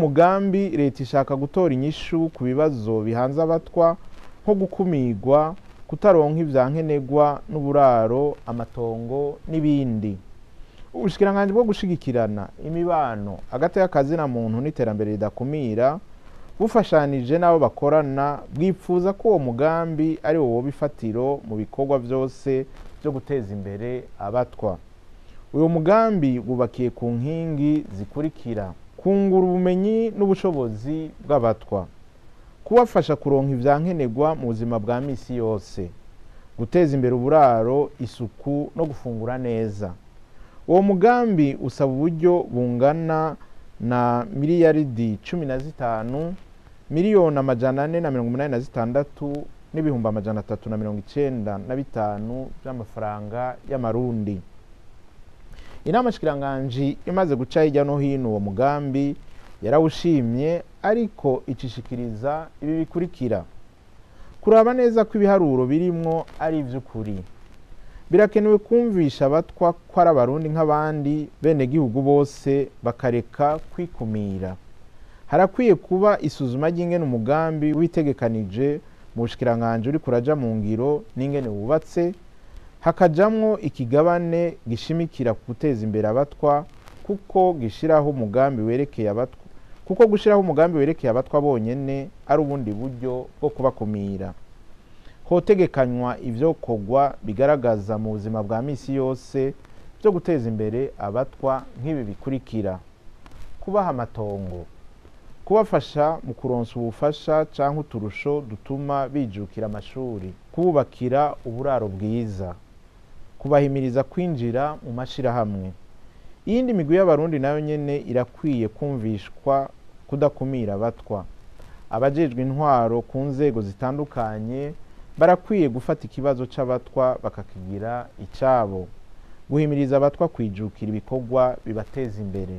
Mugambi leta ishaka gutora inyishu ku bibazo bihanze abatwa, nko gukumirwa, kutaronka ivyankenerwa n'uburaro, amatongo n'ibindi. Ubushikiranganji bwo gushigikirana imibano, agateka kazina muntu n'iterambere ridakumira, bufashanije n'abo bakorana, bwipfuza ko uwo mugambi ari wo woba ifatiro mu bikorwa vyose vyo guteza imbere abatwa. Uwo mugambi wubakiye ku nkingi zikurikira: kungura ubumenyi n'ubushobozi bw'abatwa, kubafasha kuronka ivyankenerwa mu buzima bwa misi yose, guteza imbere uburaro, isuku no gufungura neza. Uwo mugambi usaba uburyo bungana na miliyaridi 15 miliyoni 486 n'ibihumbi 395 vy'amafaranga y'amarundi. Inama shikiranganji imaze guca hirya no hino uwo mugambi, yarawushimye, ariko icishikiriza ibi bikurikira: kuraba neza ko ibiharuro birimwo ari ivy'ukuri. Birakenewe kumvisha abatwa ko ari abarundi nk'abandi benegihugu bose, bakareka kwikumira. Harakwiye kuba isuzuma ry'ingene umugambi witegekanije mu bushikiranganji uriko uraja mu ngiro n'ingene wubatse, hakajamwo ikigabane gishimikira ku guteza imbere abatwa, kuko gishiraho umugambi werekeye abatwa, kuko gushiraho umugambi werekeye abatwa bonyene ari ubundi buryo bwo kubakumira. Hotegekanywa ivyokorwa bigaragaza mu buzima bwa misi yose vyo guteza imbere abatwa nk'ibi bikurikira: kubaha amatongo, kubafasha mu kuronsa ubufasha canke uturusho dutuma bijukira amashuri, kububakira uburaro bwiza, kubahimiriza kwinjira mu mashirahamwe. Iyindi migwi y'abarundi nayo nyene irakwiye kumvishwa kudakumira abatwa. Abajejwe intwaro ku nzego zitandukanye barakwiye gufata ikibazo c'abatwa bakakigira icabo, guhimiriza abatwa kwijukira ibikorwa bibateza imbere.